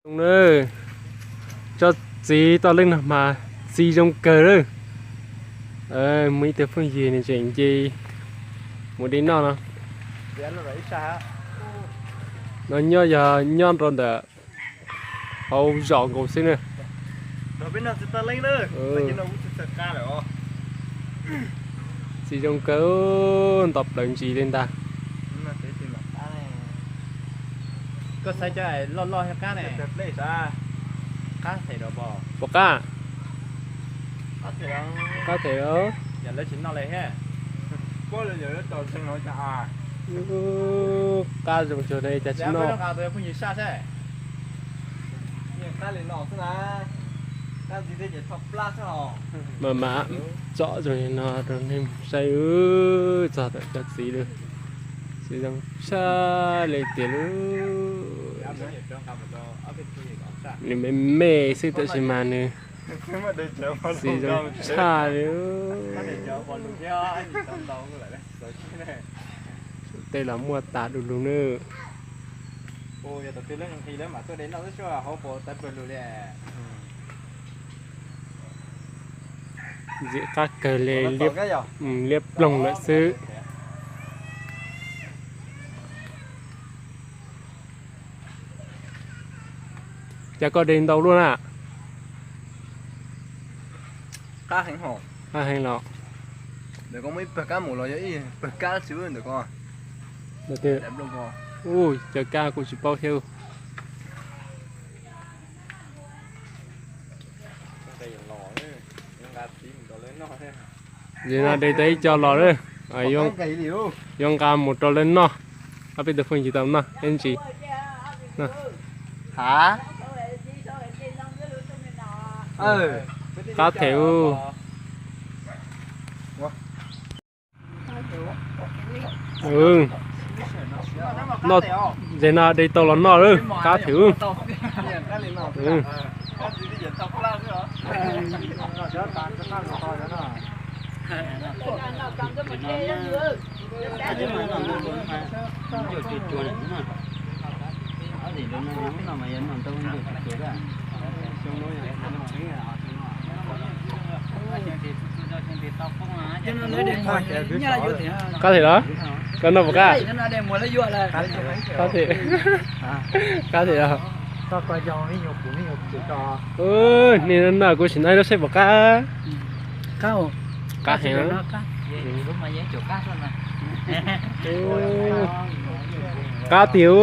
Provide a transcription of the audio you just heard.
Zoo na, tsob txiv toj leej no mas txiv zoo kawg lawm. Muaj ib tug phooj ywg nws tseem nce mus de noj no. No nyob yog nyob rau ntawm hauv zos nkaus xwb na. Txiv zoo kawg, nto plaws ntsis li ntag. Koj xaiv cov loj loj thiab qab ne. Qab them rau pom. Puas qab? Qab them. Yog lawv tsis noj li thiab. Qab zoo cuag li cas tsis noj. Mas mas tsom zoo li no rau nej saib, txog tawm cov txiv lawm, txiv zoo tshaj li tiag lawm. Nws me me xwb tab sis mas nws txiv zoo tshaj li. Tej los muaj tas du lug nawb. Ntxim qab kawg li, liab ploog lawm xwb. Cas koj de ntau luaj na? Qab heev los. Ntawm ko muaj ib pawg kab mus los yog ib pawg kab tsis ntawm ko. Ua cas kab kuv tsis paub thiab. Ces no de tau ib co los lawm, yuav nqa mus rau lawv noj. Ob peb tug phooj ywg tau noj ib ntsis. Qab them. Noj, ces no de tau los noj lawm, qab them. Qab them los? Koj noj puas qab? Qab them. Qab them los? Niag no kuv sim noj ib lub saib puas qab. Qab heev. Qab tiag.